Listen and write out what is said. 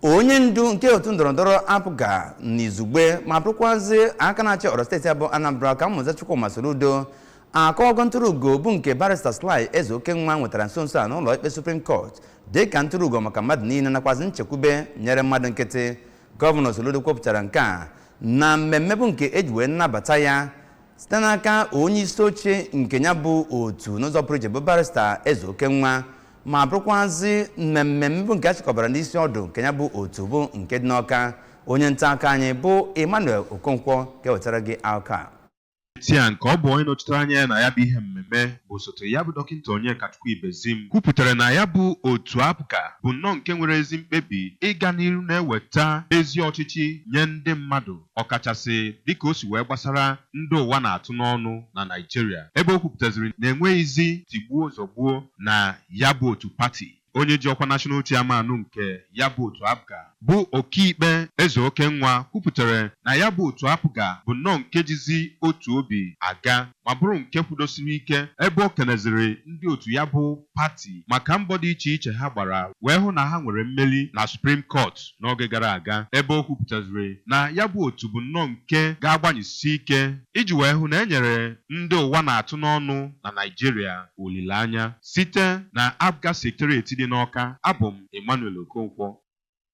Onye ndu nke otu ndọrọndọrọ APGA n'izugbe ma bụrụkwazị aka na-achị ọrụ steeti abụ Anambra, Ọkammụta Chukwuma Soludo, akọwago ntụrụugo bụ nke Barrister Sly Ezeokenwa nwetara nso nso a n'ụlọ ikpe Supreme Court dịka ntụrụugo maka mmadụ niile nakwazị nchekwube nyere mmadụ nkịtị. Gọvanọ Soludo kwupụtara nke a na mmemme bụ nke eji wee nnabata ya site n'aka onye isi oche nke ya bụ otu n'ụzọ pụrụ iche, bụ Barrister Ezeokenwa, ma bụrụkwazị mmemme bụ nke a chịkọbara n'isi ọdụ nke ya bụ otu bụ nke dị n'Ọka. Onye nta akụkọ anyị bụ Emmanuel Okonkwo ga-ewetara gị akụkọ a. Tia nke ọ bụ onye nọchitere anya ya na ya bụ ihe mmemme bụ osote ya, bụ Dọkịta Onyekachukwu Ibezim, kwupụtara na ya bụ otu APGA bụ nnọọ nke nwere ezi mkpebi ịga n'iru na-eweta ezi ọchịchị nye ndị mmadụ, ọkachasị dịka o si wee gbasara ndị ụwa na-atụ n'ọnụ na Naịjirịa, ebe o kwupụtaziri na enweghịzi tigbuo zọgbuo na ya bụ otu pati. Onye ji ọkwa national chairman nke ya bụ otu APGA, bụ Ọkaikpe Ezeokenwa, kwupụtara na ya bụ otu APGA bụ nnọọ nke jizi otu obi aga ma bụrụ nke kwudosiri ike, ebe o keneziri ndị otu ya bụ pati maka mbọ dị iche iche ha gbara wee hụ na ha nwere mmeri na Supreme Court n'oge gara aga, ebe o kwupụtaziri na ya bụ otu bụ nnọọ nke ga-agbanyesi ike iji wee hụ na e nyere ndị ụwa na-atụ n'ọnụ na Naịjirịa olileanya. Site na APGA Secretariat dị n'Ọka, abụ m Emmanuel Okonkwo.